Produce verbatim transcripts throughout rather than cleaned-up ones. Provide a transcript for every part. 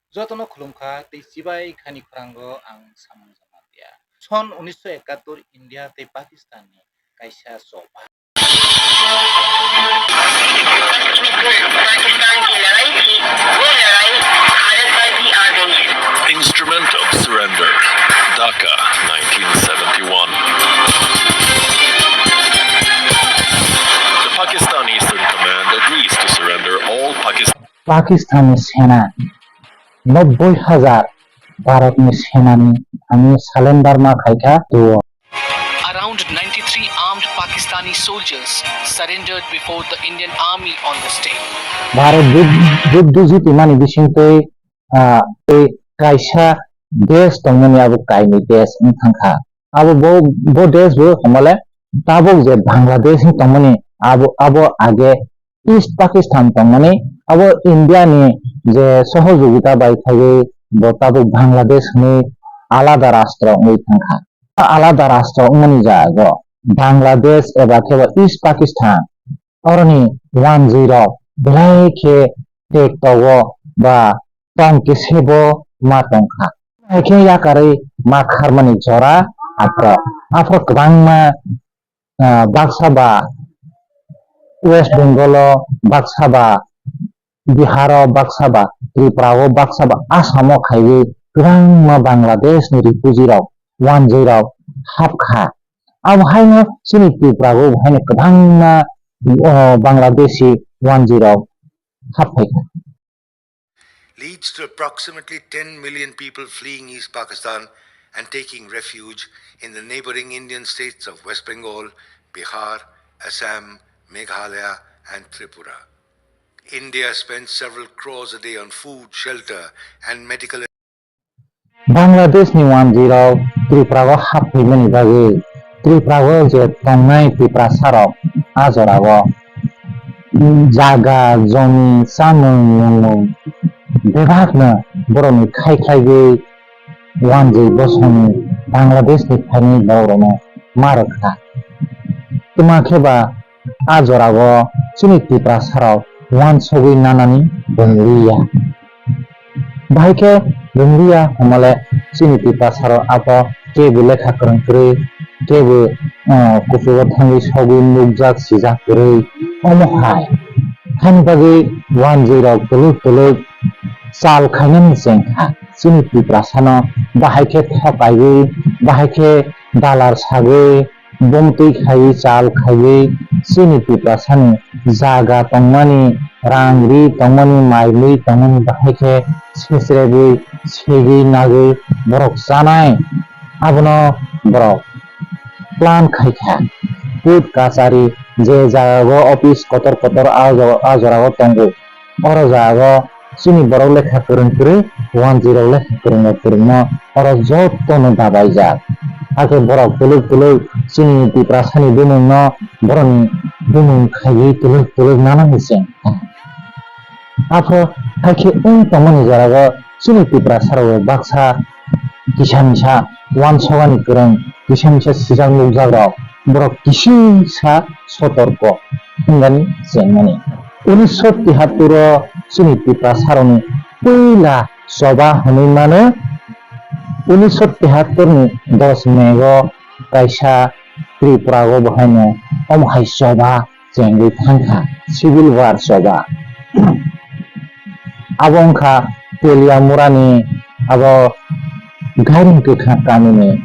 Jotono khulumkha tei chibai khani khorang o ang samung jama tia. Son unisho ekattor India tei Pakistan ni kaisa choba. Pakistan की लड़ाई थी, वो लड़ाई भारत पर भी आ गई है। Instrument of Surrender, Dhaka, nineteen seventy-one. The Pakistan Eastern Command agrees to surrender all Pakistan. Pakistan ni sena nobboi hajar Bharat ni sena ni thani surrender ma khaikha duo. Around ninety-three armed Pakistani soldiers surrendered before the Indian army on this day. Bharat jud-, juddu jitimani bisingtwi, ah, tei kaisa desh tongmani abo kainwi desh wng thangkha. Abo bo, bo desh bo hwnmale tabuk je Bangladesh wng tongmani abo, abo age East Pakistan tongmani abo India ni je sohojogita bai khaiwi bo tabuk Bangladesh hwnwi alada rastro wngwi thangkha. Alada rastro wngmani jaga o Bangladesh eba khe bo East Pakistan oroni wanjwi rok belai khe tektogo ba tong kesebo ma tongkha. Hai khe yakarwi ma kharmani jora aphro, aphro kwbangma, ah, baksa ba West Bengal o, baksa ba Bihar o, baksa ba Tripura o, baksa ba Assam o khaiwi kwbangma Bangladesh ni refugee rok, wanjwi rok hapkha. Abo haino chini Tripura o bo haino kwbangma, oh, Bangladeshi wanjwi rok hapkha. Leads to approximately ten million people fleeing East Pakistan and taking refuge in the neighboring Indian states of West Bengal, Bihar, Assam, Meghalaya, and Tripura. India spends several crores a day on food, shelter, and medical. Bangladesh ni wanjwi rok Tripura o happhai mani bagwi Tripura o je tongnai Tiprasa rok a jora o jaga, jomi, chamung, nwngmung bebak no borok ni khai khlaiwi wanjwi bosong ni Bangladesh ni phainai borok rok no ma rwkha. Twma khe ba a jora o chini Tiprasa rok wansogwi nanani bwngliya. Bahai khe bwngliya hwnmale chini Tiprasa rok abo kebo lekha kwrwng kwrwi, kebo, ah, kuchugo thangwi sogwi nukjak sijak kwrwi. Omo hai hani bagwi wanjwi rok twlwk twlwk chal khainani chengkha chini Tiprasa no. Bahai khe thokaiwi, bahai khe dalar sagwi, bumtwi khaiwi, chal khaiwi, chini Tiprasani jaga tongmani, rang ri tongmani, mai mui tongmani bahai khe sesrebwi, segwi, nagwi borok chanai. Abono borok plan khaikha. Court kachari je jagao office kotor kotor a jo-, a jorao tongo. Oro jagao chini borok lekha kwrwng kwrwi, wanjwi rok lekha kwrwng rok kwrwngno oro jotono dabaijak. Hakhe borok twlwk twlwk chini Tiprasani bumungno borokni bumung khaiwi twlwk twlwk nanani cheng. Aphro hakhe wng tongmani jorao chini Tiprasa rok baksa kisa misa wansokani kwrwng, kisa misa sijak nukjak rok, borok kisisa sotorko wngani chengmani. Unisho tihattor o chini Tiprasa rokni puila choba hwnwi mano. Unisho tihattor ni dos May o kaisa Tripura o bo haino omo hai choba chengwi thangkha, civil war choba. Abo wngkha Teliamurani abo Gairing Kwkhwrang kamini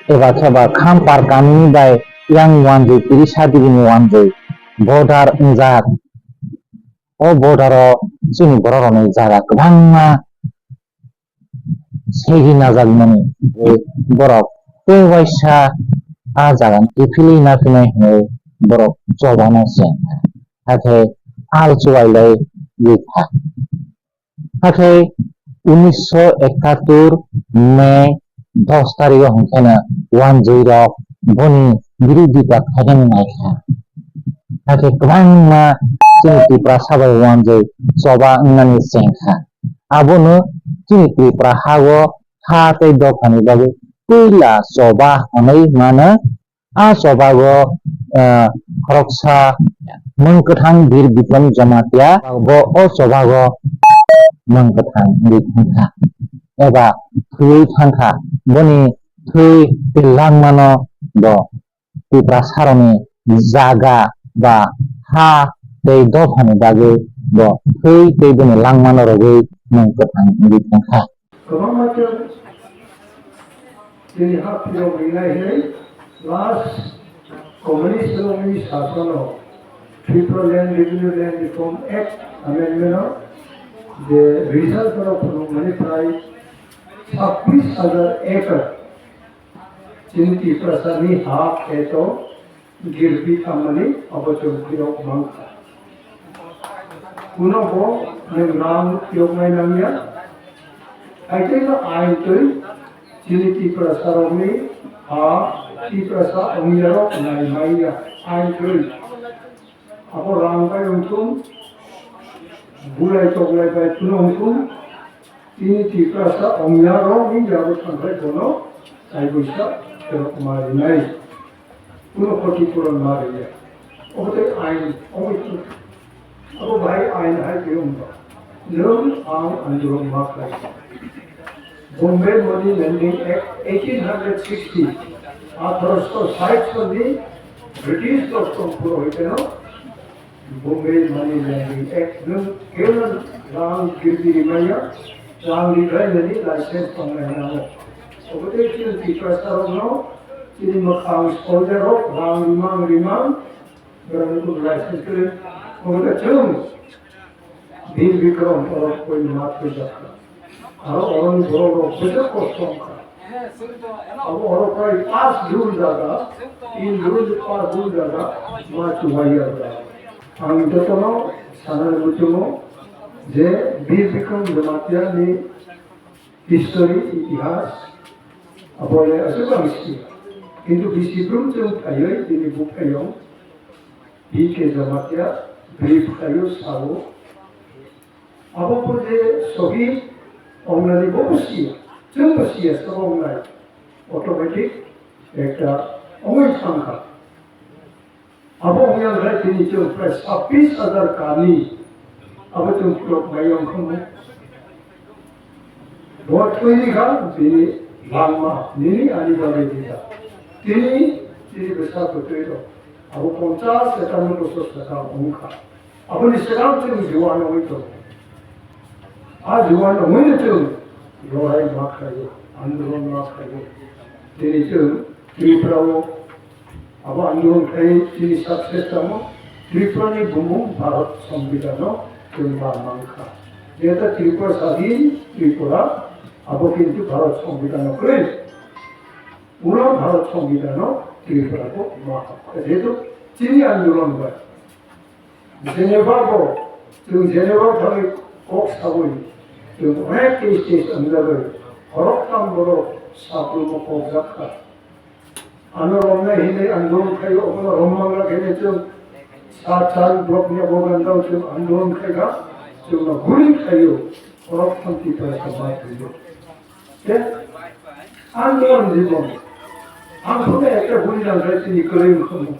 eba khe ba Khampar kamini bai yang wanjwi tiri sadibini wanjwi border wngjak. O border o chini borok rokni jaga kwbangma segi najakmani, borok tei waisa a jaga kiphilwi naphinai hinwi borok chobano chengkha, hakhe al chubailaiwi kha. Hakhe unisho ekattor May dos tarikh o hwnkheno wanjwi rok boni birodita khainani naikha. Hakhe kwbangma chini Tiprasa bai wanjwi choba wngnani chengkha. Abono chini Tripura ha o ha tei dophani bagwi puila choba hwnwi mano. A chobago, eh, khoroksa mwng kwthang Bir Bikram Jamatia bo o chobago nwng kwthang wngwi thangkha, eba thwiwi thangkha. Boni thwi tei langmano bo Tiprasarokni jaga ba ha tei dophani bagwi bo thwi tei bini langmano rwgwi nwng kwthang wngwi thangkha. Kwbangma khe chini ha phirok rinai hinwi last communist rokni sasono Tripura Land Revenue Land Reform Act amendment o je result rok phunukmani prai sabbish hajar acre chini Tiprasani ha kheto girbi thangmani abo chwng phirok mankha. Kuno bo nwng rang phiroknai nangya. Haikhe no ain twi chini Tiprasarokni ha Tiprasa ongyarok nai manya ain twi. Abo rang bai wngthung, bulai toklai bai phano wngthung, chini Tiprasa ongyarokni yago thangkhai bono kaiboisa phirok ma rinai. Kuno khoti puron ma rwya. Obo tei ain, obo tei, abo bahai ain hai tei wngba. Nwng ang andolon ma khlai. Bombay Money Lending Act eighteen hundred sixty, athroso sait soni British rok tongphuru hoiteno Bombay Money Lending Act nwng kewno rang girdi rimaya, rang ribainani license tongnai nango. Obo tei chini Tiprasarokno chini mwkhang soldier rok rang rimang rimang borokni kudu license kwrwi. Obo tei chwng Bir Bikram borok koi mat koi jakha. Aro oroni borok rok bwswk kosto wngkha. Abo oro prai pas jul jaga, tin jul pas jul jaga ma chubai ya jaga. Ang jotono sanani muchungo je Bir Bikram Jamatia ni history, itihas, abo le aswk ang si. Kintu bisi brum chwng phaiwi tini buphayong B K Jamatia brief khaio sao. Abo bo je sohid ongnani bo bo siya, chwng bo siya, sabo ongnai automatic ekta ongwi thangkha. Abo ongya hai tini chwng prai sabbish hajar kami abo chwng phirok bai ongkhamu. Bo thwini kha bini langma nini ani bagwi rijak. Tini, tini bwsa kwtwi rok abo ponchas ekanno bosor swkang wngkha. Aboni swkang chwng juan wngwi tongo. A juan wngwino chwng lorai ma khlaio, andolon ma khlaio. Tini chwng Tripura o abo andolon khlai chini success tamo Tripura ni bumung Bharat Songbidan no chwng ma mankha. Jeta Tripura sadin Tripura abo kintu Bharat Songbidan no kwrwi. Ulo Bharat Songbidan no Tripura ko ma hakha. Jehetu chini andolon bai Geneva bo, chwng Geneva thangwi kok saui, chwng onek case case wngjagwi, khoroktham borok saplwmo kokjak kha. Ano romnai hinwi andolon khaio, obono rommanglak hinwi chwng sat sat block ni abo gandao chwng andolon khaikha, chwngno guli khaio, khoroktham Tiprasa ma thwiyo. Te, andolon jibon, ang phano ekta guli nangkhai chini kwrwi wngkhamu.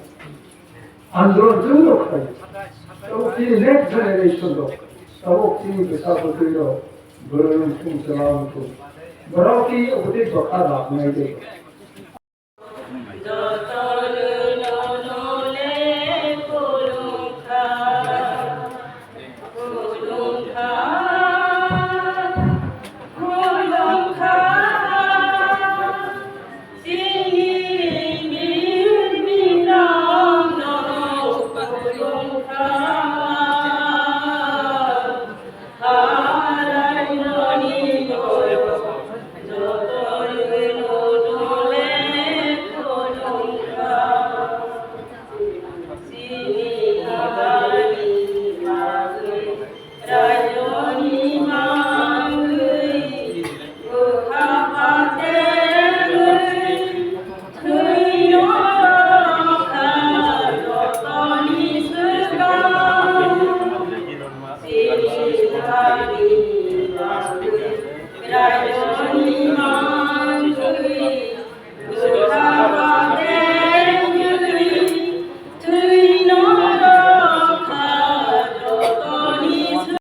Andolon chwng rok khai. Tabuk chini next generation rok. Tabuk chini bwsa bwtwi rok. Bwrwi wngthung, chwla wngthung. Borok ki obwtwi bwkha rap nai de.